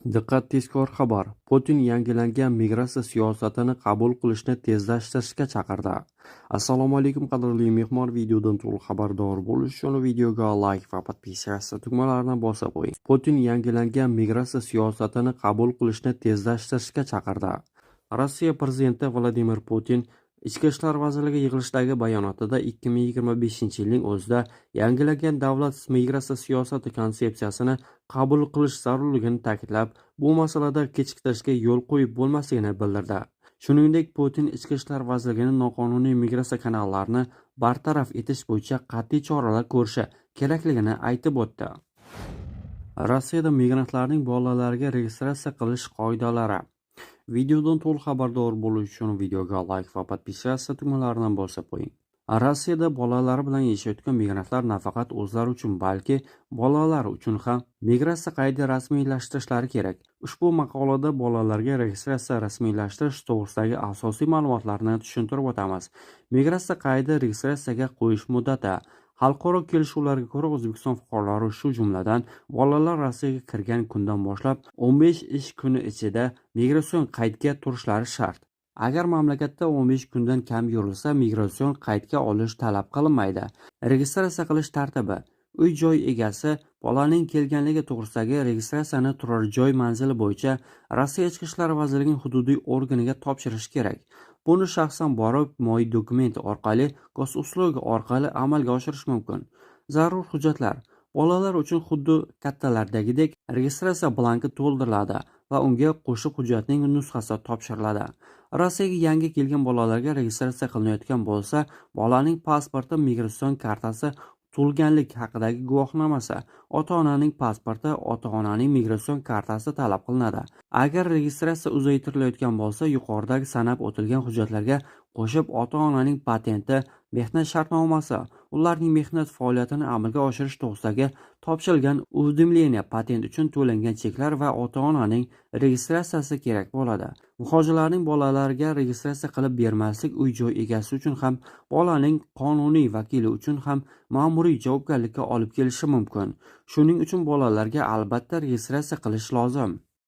Diqqat, tezkor xabar! Putin yangilangan migratsiya siyosatini qabul qilishni tezlashtirishga chaqirdi. Assalomu alaykum, qadrli mehmon, videodan to'liq xabardor bo'lish uchun videoga like va подписаться tugmalarini bosib qo'ying. Putin yangilangan migratsiya siyosatini qabul qilishni tezlashtirishga chaqirdi. Rossiya prezidenti Vladimir Putin Ichki ishlar vazirligi yig'ilishidagi bayonotida 2025-yilning o'zida yangilangan davlat migratsiya siyosati konsepsiyasini qabul qilish zarurligini ta'kidlab, bu masalada kechiktirishga yo'l qo'yib bo'lmasligini bildirdi. Shuningdek, Putin Ichki ishlar vazirligini noqonuniy migratsiya kanallarini bartaraf etish bo'yicha qat'iy choralar ko'rishi kerakligini aytib o'tdi. Rossiyada migrantlarning bolalariga registratsiya qilish qoidalari. Videodan to'liq xabardor bo'lish uchun videoga like va подписаться tugmalarini bosib qo'ying. Rossiyada bolalari bilan yashayotgan migrantlar nafaqat o'zlari uchun, balki bolalari uchun ham migratsiya qaydi rasmiylashtirishlari kerak. Ushbu maqolada bolalarga registratsiya rasmiylashtirish to'g'risidagi asosiy ma'lumotlarni tushuntirib o'tamiz. Migratsiya qaydi registratsiyaga qo'yish muddati. Xalqaro kelishuvlarga ko'ra, O'zbekiston fuqarolari, shu jumladan bolalar Rossiyaga kirgan kundan boshlab 15 ish kuni ichida migratsion qaydga turishlari shart. Agar mamlakatda 15 kundan kam yurilsa, migratsion qaydga olish talab qilinmaydi. Registratsiya qilish tartibi. Uy-joy egasi bolaning kelganligi to'g'risidagi registratsiyani turar joy manzili bo'yicha Rossiya Ichki ishlar vazirligining hududiy organiga topshirish kerak. Buni shaxsan borib, Мои документы orqali, Госуслуги orqali amalga oshirish mumkin. Zarur hujjatlar. Bolalar uchun xuddi kattalardagidek registratsiya blanki to'ldiriladi va unga qo'shib hujjatning nusxasi topshiriladi. Rossiyaga yangi kelgan bolalarga registratsiya qilinayotgan bo'lsa, bolaning pasporti, migratsion kartasi, tug'ilganlik haqidagi guvohnomasi, ota-onaning pasporti, ota-onaning migratsion kartasi talab qilinadi. Agar registratsiya uzaytirilayotgan bo'lsa, yuqoridagi sanab o'tilgan hujjatlarga qo'shib ota-onaning patenti, mehnat shartnomasi, ularning mehnat faoliyatini amalga oshirish to'g'risidagi topshirilgan уведомление, patent uchun to'langan cheklar va ota-onaning registratsiyasi kerak bo'ladi. Muhojirlarning bolalariga registratsiya qilib bermaslik uy-joy egasi uchun ham, bolaning qonuniy vakili uchun ham ma'muriy javobgarlikka olib kelishi mumkin. Shuning uchun bolalarga albatta registratsiya qilish lozim.